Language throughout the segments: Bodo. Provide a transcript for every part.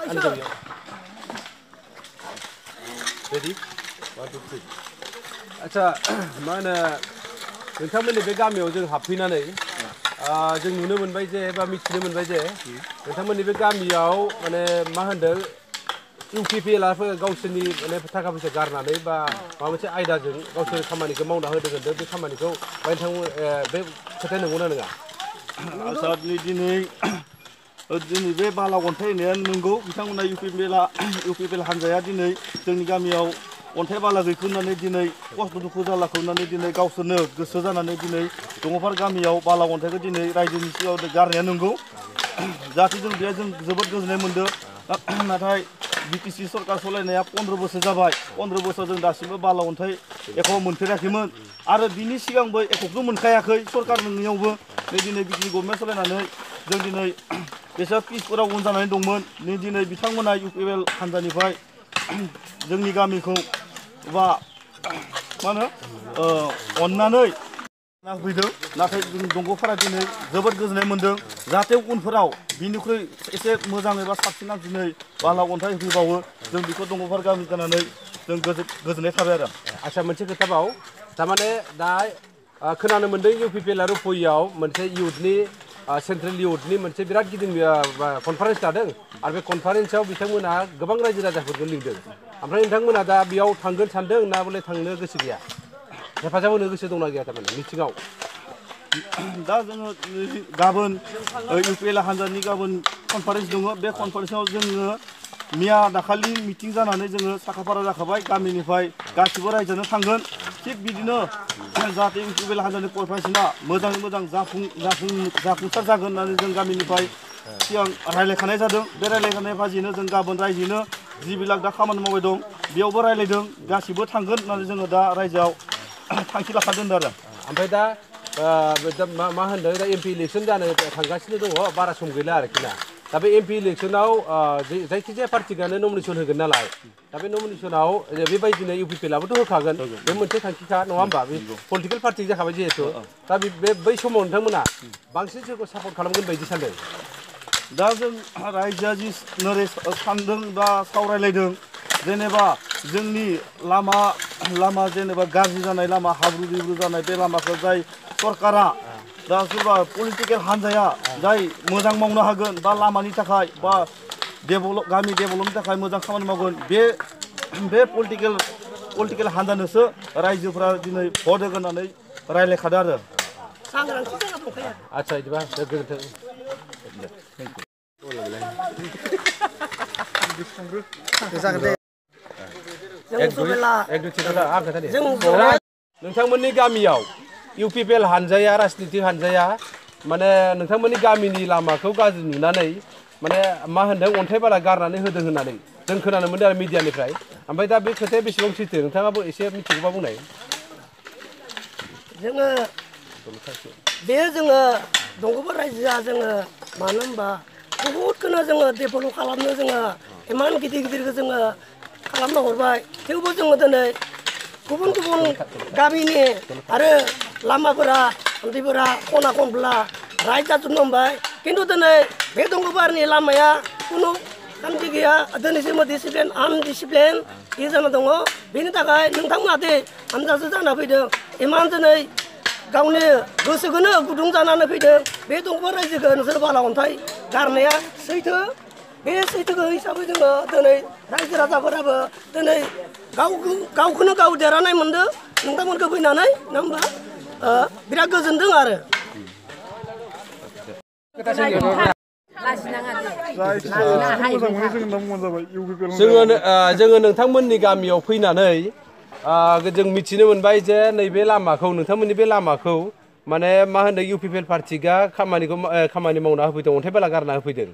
Ready? 1, 2, 3. आच्छा मा होनो नोंथांमोननि बे गामियाव जों हाबफैनानै जों नुनो मोनबाय जे बा मिथिनो मोनबाय जे नोंथांमोननि बे गामियाव माने मा होनदों इउपिपिएलआफोर गावसोरनि माने थाखा फैसा गारनानै बा माबा मोनसे आयदाजों गावसोर खामानिखौ मावना होदों होनदों बे खामानिखौ नोंथांमोन बे खोथाया नंगौना नङा? आच्छा दिनै बे बाला अन्थाइ होनाया नंगौ बिथांमोना इउपिपिएल हान्जाया दिनै जोंनि गामियाव अन्थाइ बाला गैखुनानै दिनै खस्थ' दुखु जाला खालामनानै दिनै गावसोरनो गोसो जानानै दिनै दङफार गामियाव बाला अन्थाइखौ दिनै रायजोनि सिगाङाव गारनाया नंगौ जाहाथे जों बे जों जोबोद गोजोननाय मोनदों नाथाय बिटिसि सरकार सलायनाया 15 बोसोर जाबाय 15 बोसोर जों दासिमबो बाला अन्थाइ एख' मोनफेराखैमोन आरो बिनि सिगांबो एकखौ मोनखायाखै सरकार नोंनियावबो दिनै बिटिसि गभर्नमेन्ट सलायनानै जों दिनै बेसेबां पिसफोराव उन जानानै दंमोन दिनै बिथांमोना इउपिपिएल हान्जानिफ्राय जोंनि गामिखौ बा मा होनो अननानै होफैदों नाथाय जों दंग'फोरा दिनै जोबोद गोजोननाय मोनदों जाहाथे उनफोराव बिनिख्रुइ एसे मोजां एबा साबसिन दिनै बाला अन्थाइ होफैबावो जों बेखौ दंग'फोर गामि जानानै जों गोजोननाय थाबाय आरो आच्छा मोनसे खोथाबाव थारमाने दा खोनानो मोनदों इउपिपिएल आरो उपयाव मोनसे इउथनि सेन्ट्रेल इउथनि मोनसे बिराद गिदिर कनफारेन्स जादों आरो बे कनफारेन्सआव बिथांमोना गोबां रायजो राजाफोरखौ लिंदों ओमफ्राय नोंथांमोना दा बेयाव थांगोन सानदों ना बले थांनो गोसो गैया हेफाजाब होनो गोसो दंना गैया थारमाने मिटिङाव दा जोङो गाबोन इउपिपिएल हान्जानि गाबोन कनफारेन्स दङ बे कनफारेन्सआव जोङो मैया दाखालि मिटिं जानानै जोङो साखाफारा जाखाबाय गामिनिफ्राय गासिबो रायजोआनो थांगोन थिग बिदिनो जाहाथे इउपिपिएल हान्जानि कनफारेन्सआ मोजाङै मोजां जाफुंसार जागोन होननानै जों गामिनिफ्राय सिगां रायज्लायखानाय जादों बे रायज्लायखानाय बादिनो जों गाबोन रायजोनो जिबिलाक दा खामानि मावबाय दं बेयावबो रायज्लायदों गासिबो थांगोन होननानै जोङो दा रायजोआव थांखि लाखादों आरो ओमफ्राय दा मा होनदों दा एमपि इलेक्सन जानो थांगासिनो दङ बारा सम गैला आरोखि ना दा बे एमपि इलेक्सनाव जायखिजाया पार्टिकानो नमिनेसन होगोन नालाय दा बे नमिनेसनाव बेबायदिनो इउपिपिएलआबोथ' होखागोन बे मोनसे थांखिखा नङा होमबा बे पलिटिकेल पार्टि जाखाबाय जिहेतु दा बै समाव नोंथांमोना बांसिन सोरखौ सापर्ट खालामगोन बायदि सानदों दा जों रायजोआ जि नोरै सानदों बा सावरायलायदों जेनेबा जोंनि लामा जेनेबा गाज्रि जानाय लामा हाब्रु दैब्रु जानाय बे लामाखौ जाय सरकारा दा सोरबा पलिटिकेल हान्जाया जाय मोजां मावनो हागोन बा लामानि थाखाय बा गामि डेभेलपनि थाखाय मोजां खामानि मावगोन बे पलिटिकेल हान्जानोसो रायजोफोरा दिनै भट होगोन होननानै रायज्लायखादों आरो आच्छा बिदिबा गोजोन्थों नोंथांमोननि गामियाव इउपिपिएल हान्जाया राजनितिक हान्जाया माने नोंथांमोननि गामिनि लामाखौ गाज्रि नुनानै माने मा होनदों अन्थाइ बाला गारनानै होदों होननानै जों खोनानो मोनदों आरो मिडियानिफ्राय ओमफ्राय दा बे खोथाया बेसेबां सैथो नोंथाङाबो एसे मिथिगौबा बुंनाय जोङो दंग'फोर रायजोआ जोङो मानो होनबा बहुदखौनो जोङो डेभेलप खालामनो जोङो इमान गिदिरखौ जोङो खालामना हरबाय थेवबो जोङो दिनै गुबुन गामिनि आरो लामाफोरा अन्थाइफोरा खना खनब्ला राइट जाजोबनो हमबाय खिन्थु दिनै बे दंग'फोरनि लामाया खुनु खान्थि गैया दिनैसिमबो डिसिप्लिन आनडिसिप्लिन बे जाना दङ बेनि थाखाय नोंथांमोना दि हानजासो जाना फैदों इमान दिनै गावनि गोसोखौनो गुदुं जानानै फैदों बे दंग'फोर रायजोखौ नोंसोर बाला अन्थाइ गारनाया सैथो बे सैथोखौ हिसाबै जोङो दिनै रायजो राजाफोराबो दिनै गावखौनो गाव देरहानाय मोनदों नोंथांमोनखौ फैनानै नङा होमबा बिराद गोजोनदों आरो जोङो नोंथांमोननि गामियाव फैनानै जों मिथिनो मोनबाय जे नैबे लामाखौ नोंथांमोननि बे लामाखौ माने मा होनदों इउपिपिएल पार्टिया खामानि मावना होफैदों अन्थाइ बाला गारना होफैदों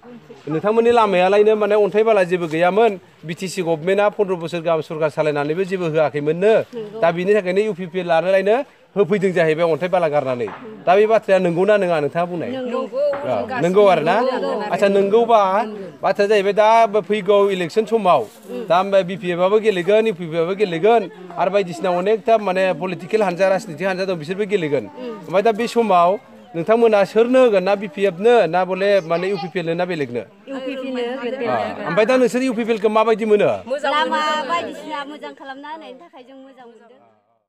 नोंथांमोननि लामायालायनो माने अन्थाइ बाला जेबो गैयामोन बिटिसि गभर्नमेन्टआ 15 बोसोर गाहाम सरकार सालायनानैबो जेबो होआखैमोननो दा बिनि थाखायनो इउपिपिएल लानायलायनो होफैदों जाहैबाय अन्थाइ बाला गारनानै दा बे बाथ्राया नंगौना नङा नोंथाङा बुंनाय नंगौ आरो ना आच्छा नंगौबा बाथ्राया जाहैबाय दा फैगौ इलेक्सन समाव दा बिपिएफआबो गेलेगोन इउपिपिएफआबो गेलेगोन आरो बायदिसिना अनेकथा माने पलिटिकेल हान्जा राजनितिक हान्जा दं बिसोरबो गेलेगोन ओमफ्राय दा बे समाव नोंथांमोना सोरनो होगोन ना BPF नो ना बले माने UPPL नो ना बेलेगनो ओमफ्राय दा नोंसोर UPPL खौ माबायदि मोनो लामा बायदिसिना मोजां खालामना होनायनि थाखाय जों मोजां मोनदों